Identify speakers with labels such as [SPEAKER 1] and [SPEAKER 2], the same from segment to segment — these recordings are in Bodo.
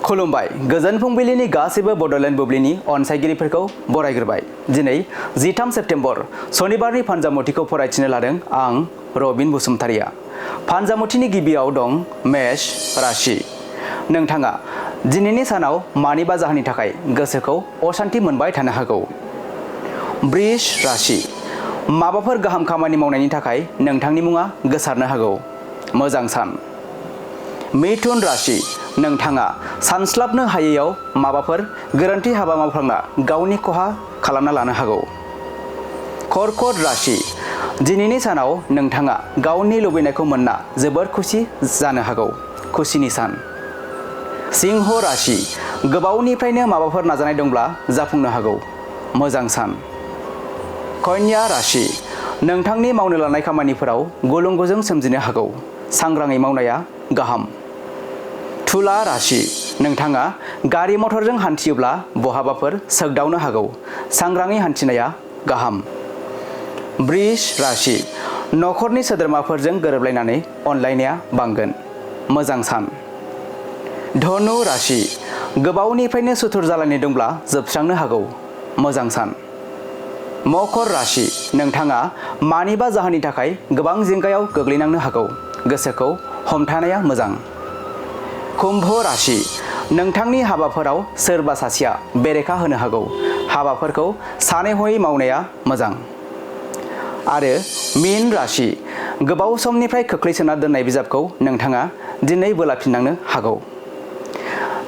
[SPEAKER 1] खुलुमबाय गोजोन फुंबिलिनि गासैबो बड'लेण्ड बुब्लिनि अनसायगिरिफोरखौ बरायग्रोबाय। दिनै 13 सेप्तेम्बर सनिबारनि फानजामुथिखौ फरायथिनो लादों आं रबिन बसुमतारिया। फानजामुथिनि गिबियाव दं मेष राशि। नोंथाङा दिनैनि सानाव मानिबा जाहोननि थाखाय गोसोखौ अशान्ति मोनबाय थानो हागौ। बृष राशि। माबाफोर गाहाम खामानि मावनायनि थाखाय नोंथांनि मुङा गोसारनो हागौ। मोजां सान। मिथुन राशि। नोंथाङा सानस्लाबनो हायैयाव माबाफोर गोरोन्थि हाबा मावफ्लांना गावनि खहा खालामना लानो हागौ। कर्कट राशि। दिनैनि सानाव नोंथाङा गावनि लुबैनायखौ मोनना जोबोर खुसि जानो हागौ। खुसिनि सान। सिंह राशि। गोबावनिफ्रायनो माबाफोर नाजानाय दंब्ला जाफुंनो हागौ। मोजां सान। कन्या राशि। नोंथांनि मावनो लानाय खामानिफोराव गुलुं गुजुं सोमजिनो हागौ। सांग्राङै मावनाया गाहाम। तुला राशि। नोंथाङा गारि मटरजों हान्थियोब्ला बहाबाफोर सोगदावनो हागौ। सांग्राङै हान्थिनाया गाहाम। बृष राशि। नखरनि सोद्रोमाफोरजों गोरोबलायनानै अनलायनाया बांगोन। मोजां सान। धनु राशि। गोबावनिफ्रायनो सुथुर जालायनाय दंब्ला जोबस्रांनो हागौ। मोजां सान। मकर राशि। नोंथाङा मानिबा जाहोननि थाखाय गोबां जिंगायाव गोग्लैनांनो हागौ। गोसोखौ हमथानाया मोजां। कुम्भ राशि। नोंथांनि हाबाफोराव सोरबा सासेया बेरेखा होनो हागौ। हाबाफोरखौ सानै हयै मावनाया मोजां। आरो मीन राशि। गोबाव समनिफ्राय खोख्लैसोना दोननाय बिजाबखौ नोंथाङा दिनै बोलाफिननांनो हागौ।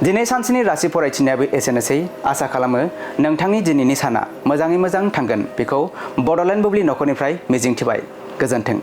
[SPEAKER 1] दिनै सानसेनि राशि फरायथिनायाबो एसेनोसै। आसा खालामो नोंथांनि दिनैनि साना मोजाङै मोजां थांगोन बेखौ बड'लेण्ड बुब्लि नखरनिफ्राय मिजिंथिबाय। गोजोन्थों।